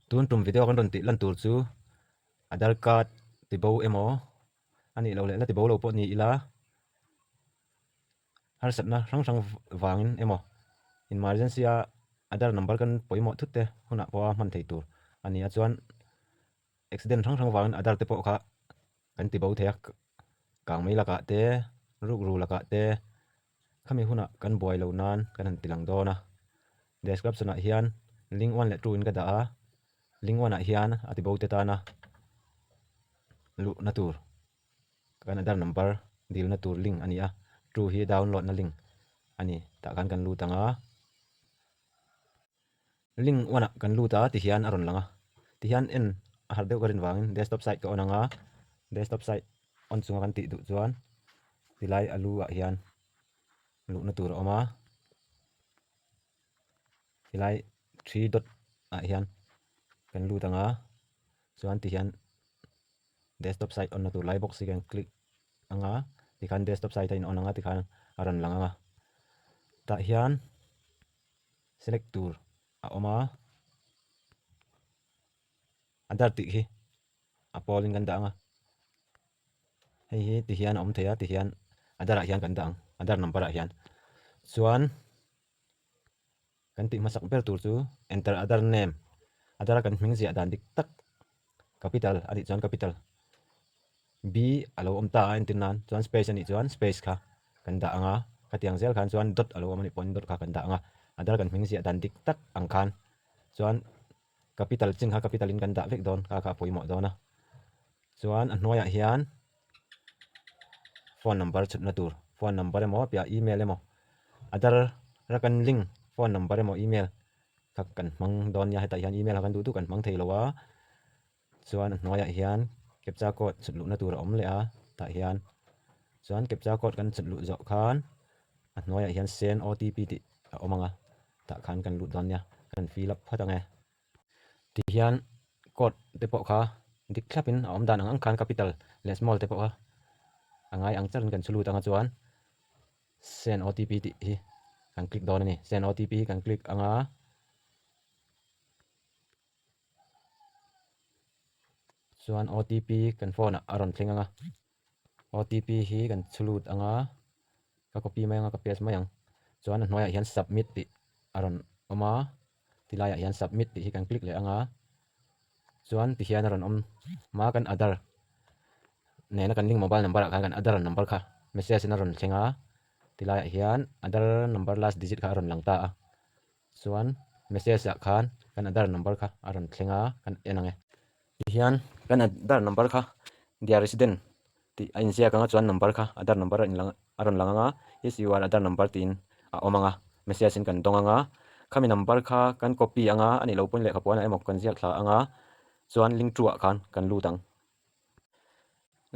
Tun tum video kan rawn tih lan tur chu Aadhaar card ti bo emaw a nih loh leh la ti bo lo pawh ni ila harsatna hrang hrang vangin emaw emergency a Aadhaar number kan pawimawh thut te hunah pawha hman thei tur a ni a chuan accident hrang hrang vangin Aadhaar te pawh kha kan ti bo thei a kang mai lakah te rukru lakah te Khami hunah kan buai lo nan kan han tilang dawn a, description ah hian link one leh two in ka dah a, link one ah hian a tibo te tana luhna tur kan Aadhaar number dilna tur link a ni a, two hi download na link a ni tah khan kan lut ang a. Link one ah kan lut a tihian a rawn lang a, tihian en a harh deuh ka rin vangin desktop site ka on ang a, desktop site on chunga kan tih duh chuan tilai a lu ah hian luhna tur a awm a tilai three dot ah hian kan lut ang a chuan tihian desktop site on na tur lai bawk si kan click ang a tikhan desktop site a in on ang a tikhan a rawn lang ang a tah hian select tur a awm a a dar tih hi. a pawl in kan dah ang a hei hi ti hian a awm thei a ti hian a darah hian kan dah ang a dar number ah hian chuan kan tih hmasak ber tur chu enter Aadhaar name Aadhaar a kan hming ziah dan dik tak capital a nih chuan capital B a lo awm ta a entir nan chuan space a nih chuan space kha kan dah ang a khatiang zel khan chuan dot a lo awm a nih pawhin dot kha kan dah ang a Aadhaar kan hming ziah dan dik tak ang khan chuan. Capital chin kha capital in kan dah vek dawn kha kha a pawimawh dawn a chuan a hnuaiah hian phone number chhutna tur phone number emaw piah email emaw Aadhaar a kan link phone number emaw email kha kan hmang dawn nia hetah hian email kha kan duh duh kan hmang thei lo a chuan a hnuaiah hian captcha code chhut luhna tur a awm leh a tah hian chuan captcha code kan chhut luh zawh khan a hnuaiah hian send otp tih a awm ang a. Tah khan kan lut dawn nia, kan fill up phawt ang e. Ti hian code te pawh kha dik thlap in a awm dan ang ang khan capital leh small te pawh kha a ngai ang charin kan chhu lut ang a chuan send otp tih hi kan click dawn a ni. Send otp hi kan click ang a. Chuan otp kan phone ah a rawn thleng ang a. Otp hi kan chhu lut ang a. Ka copy mai ang a, ka paste mai ang. Chuan a hnuaiah hian submit tih a rawn awm a, ti laiah hian submit tih hi kan click leh ang a, chuan ti hian a rawn awm hma kan Aadhaar nena kan link mobile number ah khan kan Aadhaar number kha message in a rawn thleng a, ti laiah hian Aadhaar number last digit kha a rawn lang ta a, chuan message ah khan kan Aadhaar number kha a rawn thleng a, kan en ang e. Ti hian kan Aadhaar number kha their resident tih a inziak anga chuan number kha Aadhaar number a inlang a rawn lang anga is your Aadhaar number tiin a awm anga message in kan dawng anga khami number kha kan copy anga a nih loh pawn lehkha puanah emaw kan ziak thla anga chuan link two ah khan kan lut ang.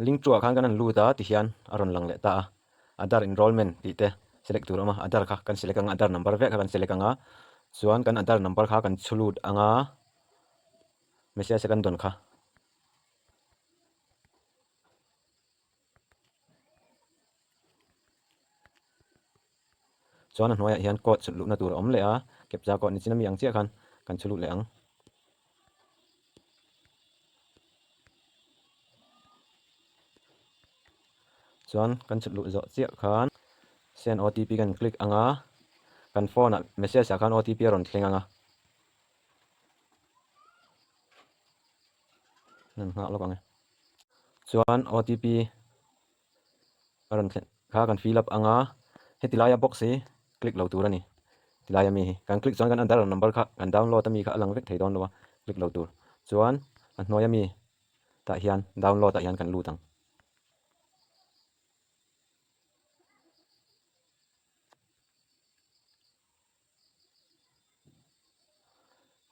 Link two ah khan kan han lut a ti hian a rawn lang leh ta a Aadhaar enrollment tih te select tur a awm a Aadhaar kha kan select anga Aadhaar number vek kha kan select anga chuan kan Aadhaar number kha kan chhu lut anga message a kan dawn kha. Chuan a hnuaiah hian code chhut luhna tur a awm leh a, captcha code ni chin ami ang chiah khan kan chhu lut leh ang. Chuan kan chhut luh zawh chiah khan send OTP kan click ang a, kan phone ah message ah khan OTP a rawn thleng ang a. Nan nghah lawk ang e. Chuan OTP a rawn thlen kha kan fill up ang a, heti laia box hi click lo tur a ni. Ti laia mi hi kan click chuan kan Aadhaar number kha kan download ami kha a lang vek thei dawn lo a, click lo tur. Chuan a hnuai ami tah hian download ah hian kan lut ang.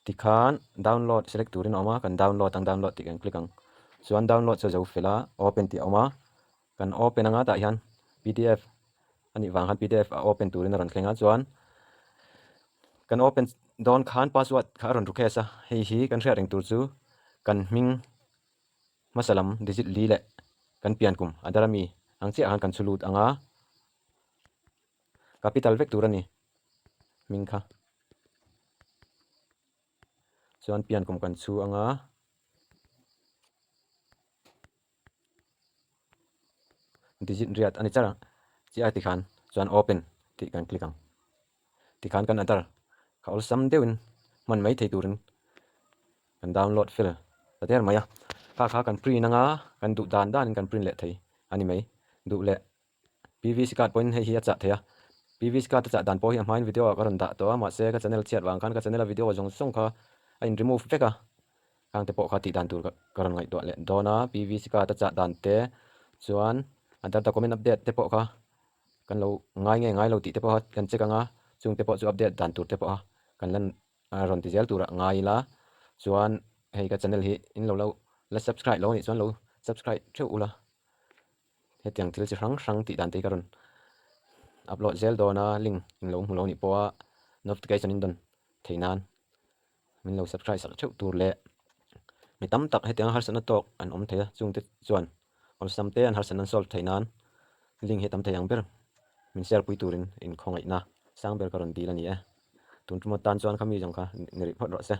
Tikhan download select turin a awm a kan download ang download tih kan click ang chuan download chu a zo fel a open tih a awm a kan open anga tah hian pdf a nih vang khan pdf a open turin a rawn thleng a chuan kan open dawn khan password kha a rawn request a hei hi kan hriat reng tur chu kan hming hmasa lam digit li leh kan pian kum a dar ami ang chiah khan kan chhu lut ang a. Capital vek tur a ni hming kha. Chuan pian kum kan chhu anga. Digit riat a ni char ang chiah tikhan chuan open tih kan click ang. Tikhan kan Aadhaar kha awlsam deuhin hman mai thei turin kan download fel ta der mai a. Kha kha kan print anga kan duh dan danin kan print leh thei a ni mai. Duh leh PVC card pawhin hei hi a chah thei a. PVC card a chah dan pawh hi a hmain video ah ka rawn dah tawh a mahse ka channel chhiat vang khan ka channel a video zawng zawng kha a in remove vek a. Khangte pawh kha tih dan tur ka rawn ngaihtuah leh dawn a, PVC card a chah dan te chuan Aadhaar document update te pawh kha kan lo ngai nge ngai lo tih te pawh kha kan check ang a, chung te pawh chu update dan tur te pawh kha kan lan rawn ti zel turah ngai ila chuan hei ka channel hi in lo lo la subscribe lo anih chuan lo subscribe theuh ula hetiang thil chi hrang hrang tih dan te hi ka rawn upload zel dawn a link in lo hmu lo anih pawha notification in dawn theih nan. Min lo subscribe sak theuh tur leh mi tam tak hetianga harsatna tawk an awm thei a, chungte chuan awlsam te an harsatna an solve theih nan link hi a tam thei ang ber min share pui turin inkhawngaihna sang ber ka rawn dil a ni e. Tun tum atan chuan kha mi zawng kha ni rih phawt rawh se.